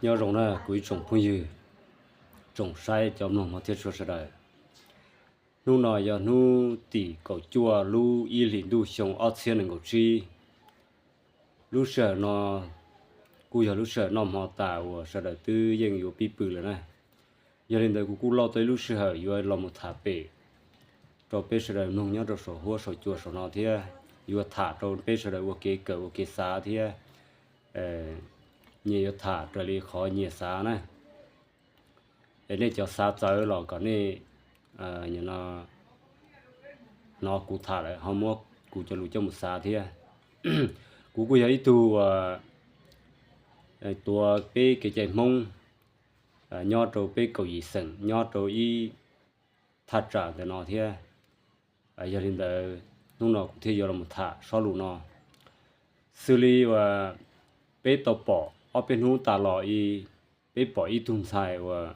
Nyob zoo na kuv ib tsoom phooj ywg, tsoom saib cov mloog hmov thiab tshua sawv daws. Hnub no yog hnub tim kaum cuaj lub ib hlis ntuj xyoo ob txhiab nees nkaum tsib. Lub sij hawm no kuj yog lub sij hawm noj hmo tas uas sawv daws twb yeej yuav pib pw lawm na. Yog li ntawd kuv kuj lauj tau ib lub sij hawm yuav los mus tham pem rau peb sawv daws mloog nyob rau saum huab saum cua saum no thiab yuav tham rau peb sawv daws ua kev kawm ua kev xav thiab nyias yuav tham raws li qhov nyias xav na. Es nej cov xav txawv los kom nej hnov kuv tham lawm ho muab kuv cov lus coj mus xav thiab. Kuv kuj yog ib tug tuav peb kev cai Hmoob nyob rau peb kaum yim xeem nyob rau ib thaj tsam ntawm no thiab. Yog li ntawd hnub no kuv thiaj yuav los tham sob lus no. Xws li uas peb tau pom ob peb hnub tas los peb pom ib tug ntxhais uas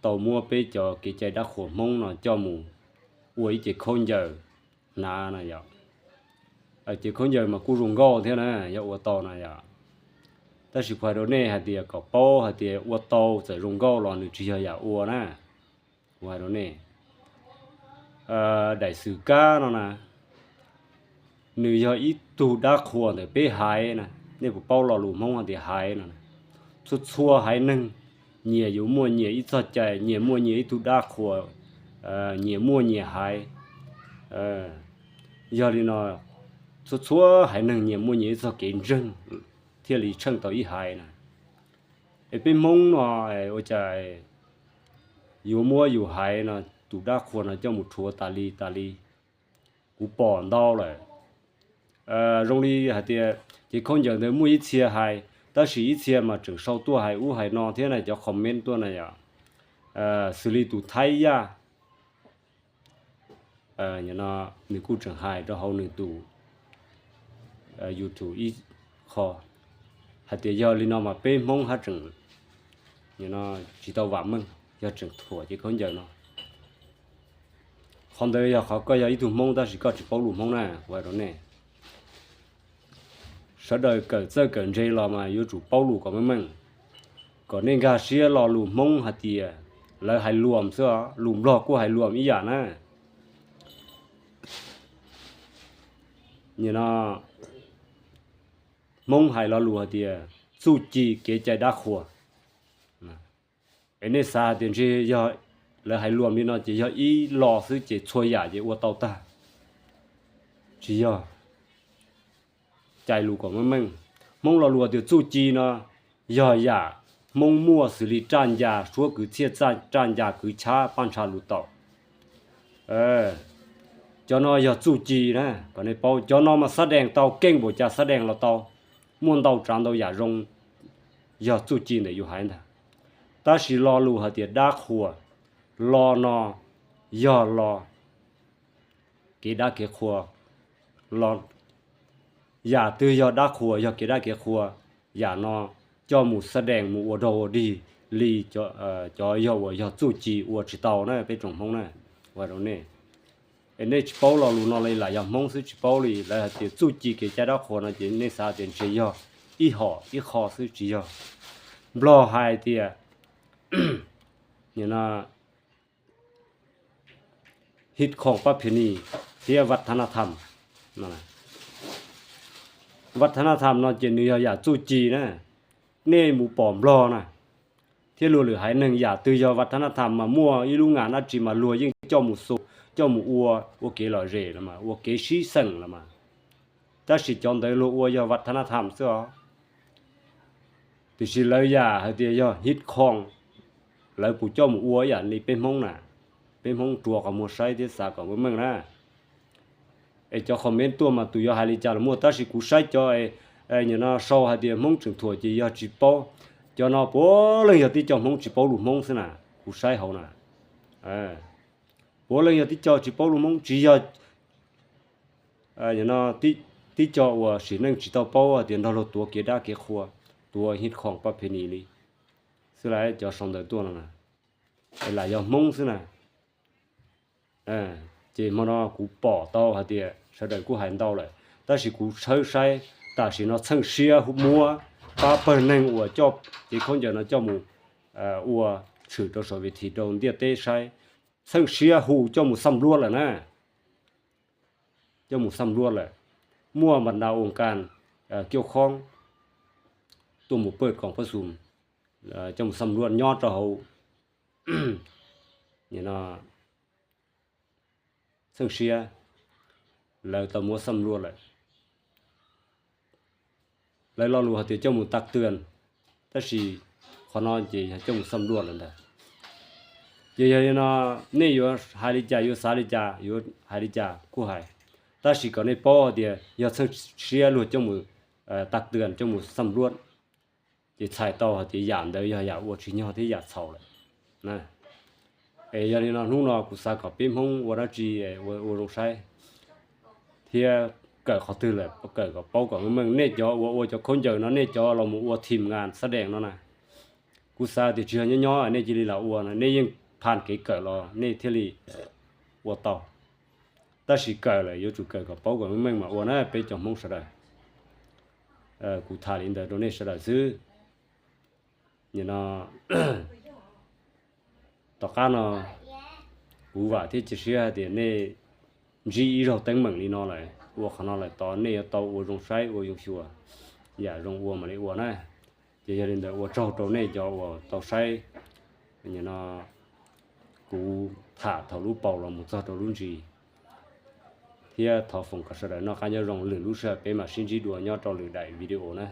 tau muab peb cov kev cai dab qhuas Hmoob no coj mus ua ib cev khaub ncaws hnav na yom. Cev khaub ncaws mas kuj zoo nkauj thiab na, yog ua tau na yom. Tab sis kuv hais rau nej hais tias kom paub hais tias ua tau txawm zoo nkauj los nws tsis yog yam ua na. Kuv hais rau nej, daim xwm kab no na, nws yog ib tug dab qhuas ntawm peb haiv na. Nej puas paub lo lus Hmoob hais tias haiv no? Txhua txhua haiv neeg nyias yuav muaj nyias ib txoj cai, nyias muaj nyias ib tug dab qhuas, nyias muaj nyias haiv. Yog li no, txhua txhua haiv neeg nyias muaj nyias ib txoj kev ntseeg thiaj li tsheej tau ib haiv na. Es peb Hmoob no ua cas yuav muab yus haiv no tus dab qhuas no coj mus rhuav tas li tas li? Kuv pom ntau lawm. Zoo li hais tias cev khaub ncaws ntawd muaj ib txhia hais, tab sis ib txhia mas tseem sau tuaj hais ub hais no thiab na, cov comment tuaj na yom. Xws li tus Thaib Yaj, nws kuj tseem hais rau hauv nws tus YouTube ib qho hais tias yog li no mas peb Hmoob haj tseem tsis tau vam meej yog tseem thuam cev khaub ncaws no. Qhov ntawd yog qhov koj yog ib tug Hmoob tab sis koj tsis paub lus Hmoob na, kuv hais rau nej. Sawv daws kawm txawj kawm ntse los mas yuav tsum paub lus kom meej meej, kom nej nkag siab lo lus Hmoob hais tias lawv hais luam xwb, lus Nplog kuj hais luam ib yam na. Nim no Hmoob hais lo lus hais tias txuj ci kev cai dab qhuas. Es nej xav hais tias ntshe yog lawv hais luam li no ces yog ib lo xwb ces txhua yam ces ua tau tag. Tsis yog. Cais lus kom meej meej. Hmoob lo lus tias txuj ci no yog yam Hmoob muaj xws li raj ncas suab kwv txhiaj, raj ncas kwv chab, paj ntsha lus taum. Cov no yog txuj ci na, kom nej paub. Cov no mas xab dees tau keej npaum cas xab dees los tau, muaj ntau tsav ntau yam zoo, yog txuj ci ntawm yus haiv ntag. Tab sis lo lus hais tias dab qhuas, lo no yog lo kev dab kev qhua, lo yam twg yog dab qhuas yog kev dab kev qhua, yam no coj mus xab dees mus ua dog ua dig li cov yog uas yog txuj ci ua tsis tau na peb tsoom Hmoob na. Ua rau nej, es nej tsis paub lo lus no li, lam yog Hmoob xwb tsis paub li. Lawv hais tias txuj ci kev cai dab qhuas no ces nej xav tias ntshe yog ib hom ib qho xwb, tsis yog. Nplog hais tias hit khoom pab phe ni thiab vat thab na tham. Vat thab na tham no ces nws yog yam txuj ci na. Nej mus pom Nplog na thiab luag lwm haiv neeg yam twg yog vat thab na tham mas muaj ib lub ngam dab tsi mas luag yeej coj mus xu, coj mus ua, ua kev lom zem los mas ua kev sib xeem los mas. Tab sis cov ntawd luag ua yog vat thab na tham xwb os. Tiam sis lawv yam hais tias yog hit khoom, lawv puas coj mus ua ib yam li peb Hmoob na? Peb Hmoob rua qhov muag saib thiab xav kom meej meej na. Es cov comment tuaj mas tus yuav hais li cas los muaj, tab sis kuv saib cov nim no sau hais tias Hmoob tseem thuam ces yog tsis paub. Cov no puav leej yog tib co Hmoob tsis paub lus Hmoob xwb na, kuv saib hauv na. Puav leej yog tib co tsis paub lus Hmoob, tsis yog tib co uas sim neej tsis tau paub hais tias nrog luag tuav kev dab kev qhua, tuav hit khoom pab phe ni li xwb las cov sau ntawd tuaj no na. Es lam yog Hmoob xwb na. Ces hmo no kuv pom tau hais tias sawv daws kuj hais ntau lawm, tab sis kuv tshawb saib tam sim no txheej siab muab pab pawg neeg uas coj cev khaub ncaws no coj mus ua tshwm rau saum ves this rau ntiaj teb saib, txheej siab hu coj mus xas luaj lawm na. Coj mus xas luaj lawm. Muaj npas ntas ua kas kiuj khoob tuaj mus pawj koom pab xum coj mus xas luaj nyob rau hauv txheej siab, lawv tau muab xas luaj lawm. Lawv lo lus hais tias coj mus tag twam, tab sis qhov no ces yog coj mus xas luaj lawm ntag. Ces yog li no nej yuav hais li cas, yuav xav li cas, yuav hais li cas kuj hais, tab sis kom nej paub hais tias yog txheej siab luag coj mus tag twam, coj mus xas luaj, ces txhais tau hais tias yam ntawd yog yam ua tsis nyog thiab yam txhaum lawm. Es yog li no hnub no kuv xav kom peb Hmoob ua dab tsi ua zoo saib thiab kawm qhov twg lawm kawm kom paub kom meej meej. Nej cov uas ua cov khaub ncaws no nej cov los mus ua thim nkas xab dees no na, kuv xav tias tsis yog nyob nyob nej cia li los ua no, nej yeej phaj kev kawm los nej thiaj li ua tau. Tab sis kawm lawm yuav tsum kawm kom paub kom meej meej mas ua na peb cov Hmoob sawv daws. Kuv tham li ntawd rau nej sawv daws xwb. Nim no tom qab no kuv vam thiab cia siab hais tias nej ntsib ib zaug teeb meem li no lawm, ua qhov no lawm tod nej yuav tau ua zoo saib ua zoo xyuas, yam zoo ua mam li ua na. Ces yog li ntawd ua tsaug rau nej cov uas tau saib no kuv tham thaum lub paus los mus txog rau lub ntsis, thiab thov foom kom sawv daws noj qab nyob zoo, lwm lub sij hawm peb mam sib ntsib dua nyob rau lwm daim video na.